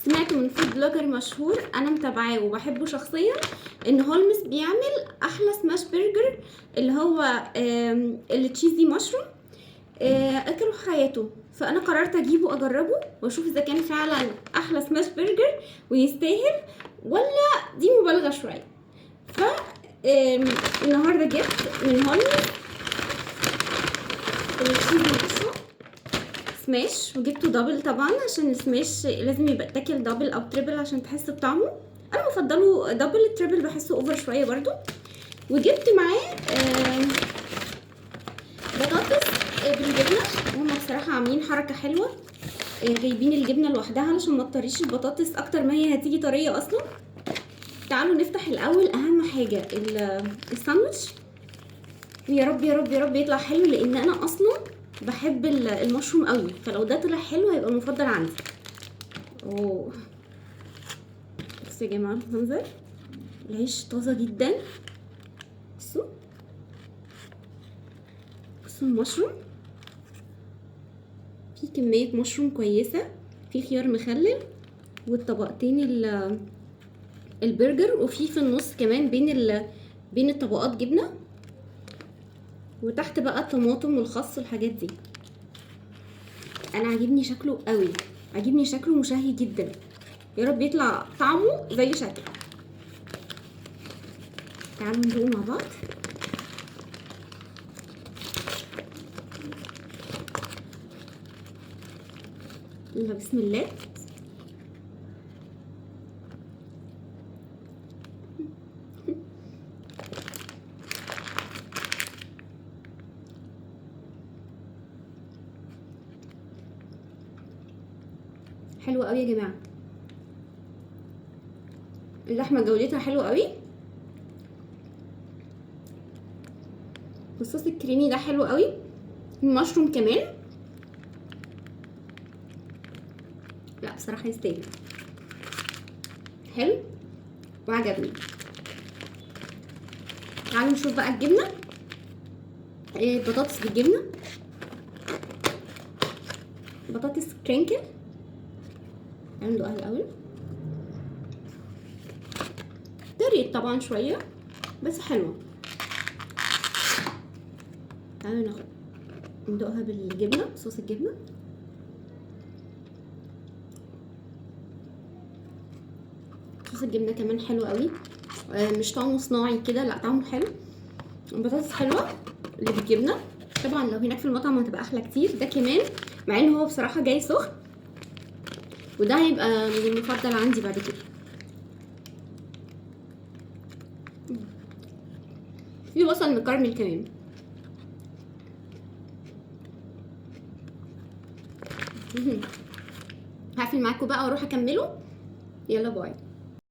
سمعت من food blogger مشهور انا متابعاه وبحبه شخصيا ان هولمز بيعمل احلى smash burger اللي هو ال cheesy mushroom، اكله في حياته. فانا قررت اجيبه اجربه واشوف اذا كان فعلا احلى smash burger ويستاهل ولا دي مبالغه شوية. ف النهارده جبت من هولمز ال cheesy mushroom smash، وجبته double طبعا عشان السماش لازم يبقى تاكل double او triple عشان تحس بطعمه. انا بفضله double، ال triple بحسه over شوية برضو. وجبت معاه بطاطس بالجبنه، وهم بصراحة عاملين حركة حلوة، جايبين الجبنة لوحدها علشان ما تطريش البطاطس اكتر ما هي هتيجي طرية اصلا. تعالوا نفتح الاول اهم حاجة الساندوتش، ويا رب يا رب يا رب يطلع حلو، لان انا اصلا بحب المشروم قوي، فلو ده طلع حلو هيبقى المفضل عندي. بصوا يا جماعة المنظر، العيش طازة جدا. بصوا المشروم، في كمية مشروم كويسة، في خيار مخلل والطبقتين البرجر، وفي النص كمان بين الطبقات جبنه، وتحت بقى الطماطم والخس والحاجات دي. انا عاجبني شكله قوي، عاجبني شكله مشهي جدا، يا رب يطلع طعمه زي شكله. تعالوا ندوقه مع بعض. يلا بسم الله. حلو قوي يا جماعة، اللحمة جودتها حلوة قوي، والصوص الكريمي ده حلو قوي، المشروم كمان، لا بصراحة يستاهل، حلو وعجبني. تعالوا نشوف بقى الجبنة، البطاطس بالجبنه، بطاطس كرينكل، ندوقها الاول. طريت طبعا شوية بس حلوة. تعالوا ندوقها بالجبنه، صوص الجبنة. صوص الجبنة كمان حلو قوي، مش طعمه صناعي كده، لا طعمه حلو. البطاطس حلوة اللي بالجبنه، طبعا لو هناك في المطعم هتبقى احلى كتير. ده كمان مع ان هو بصراحة جاي سخن، وده هيبقى من المفضل عندي بعد كده. في بصل مكرمل كمان. هقفل معاكم بقى واروح اكمله. يلا باي.